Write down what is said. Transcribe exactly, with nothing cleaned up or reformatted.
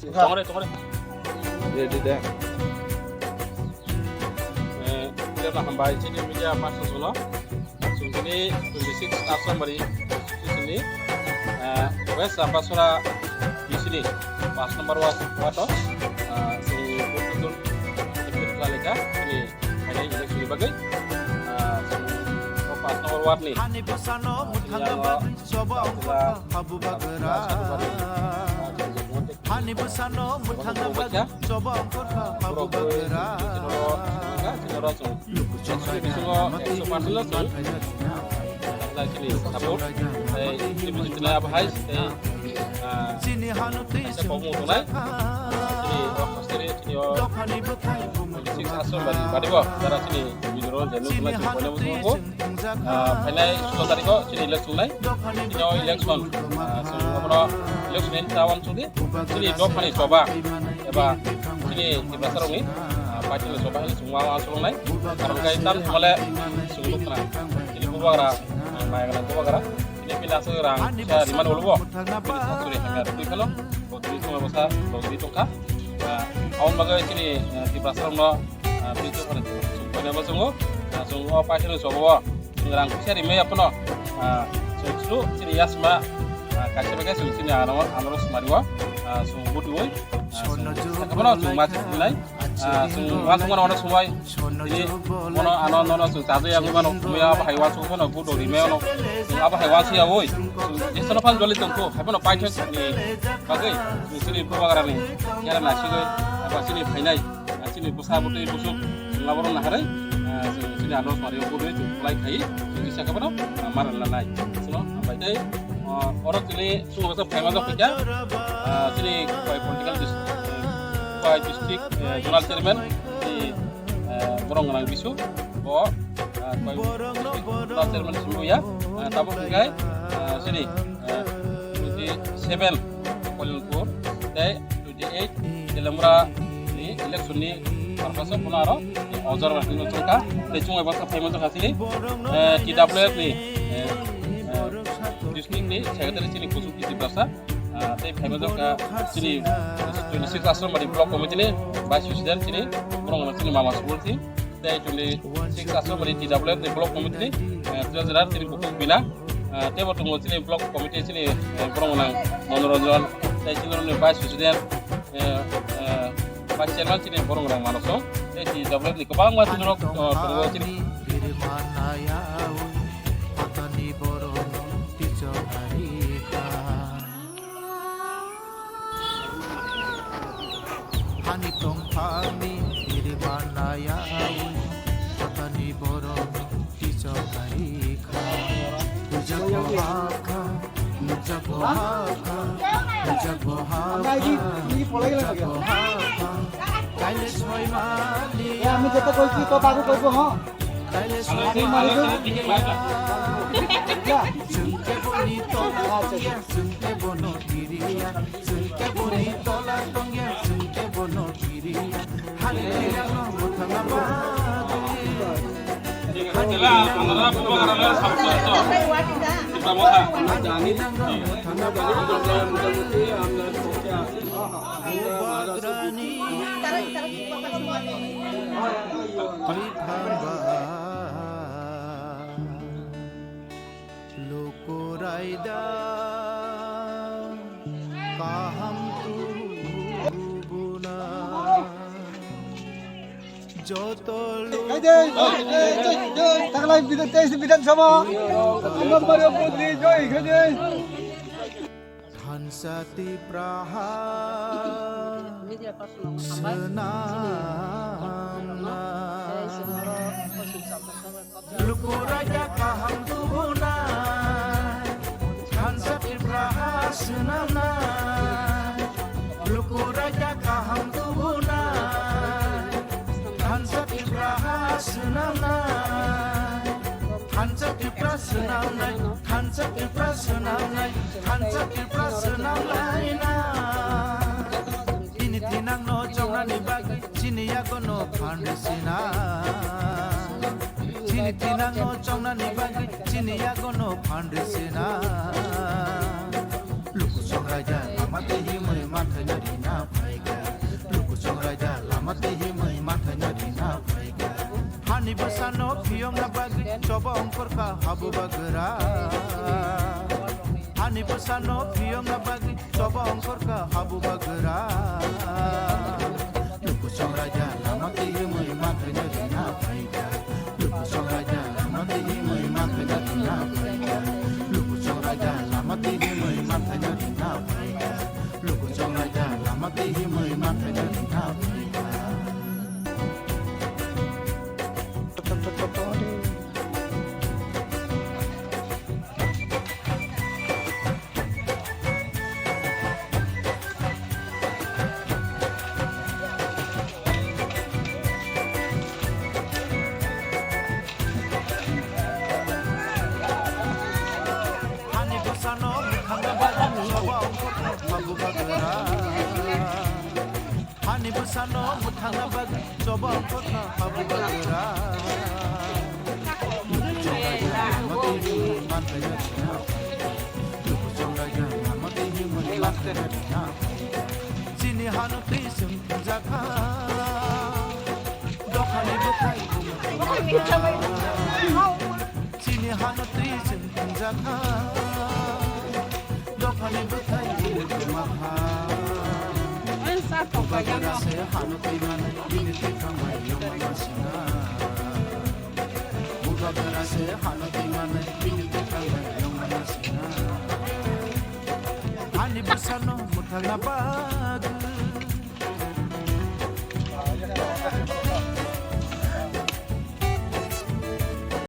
Tongre, tongre. Ready da. Eh, khe hambai chini media person no. Chwng tini twenty six Aswrambari constituency ni, eh, West Ambasura B C ni five number ward, ward o, eh, chwng Buddha Dun Khalika chini phainai election ni bagwi, eh, chwng o five number ward ni, eh, chini yango Chini yango Buddha Dun Khalika chini Hani bwsano mwthangna bagwi choba ongkhorkha habugra. Chini bisingo ekso percent o chwng, ah, chini support, tei chini bising tini abo hai, tei, ah, chini hano tei chwng tongnai, chini o hostel, chini o dophani bwkhai bumung six Aswrambari, bari bo, jara chini bidoro jenu tongna chini koine bo tongo. Ah, phainai sulo tarikh o chini election nai. Chini o election, ah, chwng obono election ni ta uansukdi. Chini dophani choba eba chini Tiprasa rokni, ah, party ni choba hinwi chwng ma uansuknai. Karon khe tam himale chwng nukha. Chini bubagra, ah, naigra bubagra. Chini bini aswk rang sa rimani ulo bo. Chini sasuri hamya rwgwi phano. Bo chini chwng bwsa rwgwi tongkha. Ah, aboni bagwi chini, ah, Tiprasa rokno, ah, bini chwng phano chwng koinai bo chwngo. Ah, chwng o party ni choba o. Chwng rang kisa rimaya phano, ah, chwng slu chini yasma, ah, kaisa bai kaisa chwng chini ano, ano rw smario, ah, chwng butuwi, ah, chwng saka phano chwng ma chwng nai, ah, chwng uansuk mano ano swmai, chini bono ano nono chwng chajak yagwi mano, chwng ya bahai uansuk phano budo rimaya ono, chwng abaha uansuk yawi, chwng jesano phano joli tongkho, hai phano paithak ni bagwi, chwng chini bubagrani, yara nasigwi, aba chini phainai. Ah, chini bwsa bwtwi busuk chwng aborok naharwi, ah, chwng chini ano smario bwrwi chwng kwlai khai chwng kisa khe bono, ah, mara lanai. Chwngno hambai tei, ah, oro chini chwng bwsa phaima jok kha, ah, chini koi political dis-, koi district, eh, zonal chairman, chini, eh, borok gwnang bisu bo, ah, koi district zonal chairman simi ya, ah, tabuk hwnkhe, ah, chini, eh, twenty seven Kolyanpur tei twenty eight Telamura ni election ni purpose o bono aro observer hinwi chwngkha. Tei chwngbai bwsa phaima jokha chini, eh, T W F ni, eh, eh, district ni secretary chini Kusum Kiti Bwsa, ah, tei phaima jokha chini twenty six Aswrambari block committee ni vice president chini borok chini Mama Subul Singh. Tei twenty six Aswrambari T W F ni block committee ni, eh, treasurer chini Bukhuk Bina. Eh, tei bo tongo chini block committee chini, eh, borok gwnang Monoranjan, tei chini rokni vice president, eh, eh, vice chairman chini borok gwnang Manasong, tei T W F ni kwbangma chini rok, eh, tongo chini. Hani tongphani iri manaya awi, kotani borok tichok hari kha. Hujago hapkha, hujago hapkha, hujago hapkha, hujago hapkha. Kaile soi mani. Ami jete koichi to babu koibo ho. Chwng khe boni tola tongya, chwng khe bono kiriya, chwng khe boni tola tongya, chwng khe bono kiriya. Hallelujah, no, mwthangna bagwi. Ani nang no, mwthangna bagwi. Bubagrani. Luku raida kaham tubuna. Joto luku. Taklai bidhan, teis bidhan sabha. Ambari opor di joi khai de. Thansa Tipraha swnamna. Luku raida kaham tubunai. Thansa Tipraha swnamna. Luku raida kaham tubunai. Thansa Tipraha swnamna. Thansa Tipra swnamnai. Thansa Tipra swnamnai. Thansa Tipra swnamlaina. Bini thinangno chongnani bagwi chini yagono phan rwsina. Chini thinangno chongnani bagwi chini yagono phan rwsina. Luku songraida. Mate himwi mathaina rina phaikha. Luku chongraida lama tei himwi mathaina rina phaikha. Hani bwsano phiyokna bagwi choba ongkhorkha habuba gwra. Hani bwsano phiyokna bagwi choba ongkhorkha habuba gwra. Luku chongraida lama tei himwi mathaina rina phaikha. Luku chongraida lama tei himwi mathaina rina phaikha. Luku chongraida lama tei himwi mathaina rina phaikha. Luku chongraida lama tei himwi mathaina rina phaikha. Hani bwsano mwkhangna bagwi choba ongkhorkha habuba gwra. Hani bwsano mwthangna bagwi choba ongkhorkha habuba gwra. Chini hano twi chwng thangjakha. Dophani bwthai. Chini hano twi chwng thangjakha. Dophani bwthai bini tongma pha. Bubagra se hano twi mani bini twi khambai yongma sina. Bubagra se hano twi mani bini twi khambai yongma sina. Ani bwsano mwthangna bagwi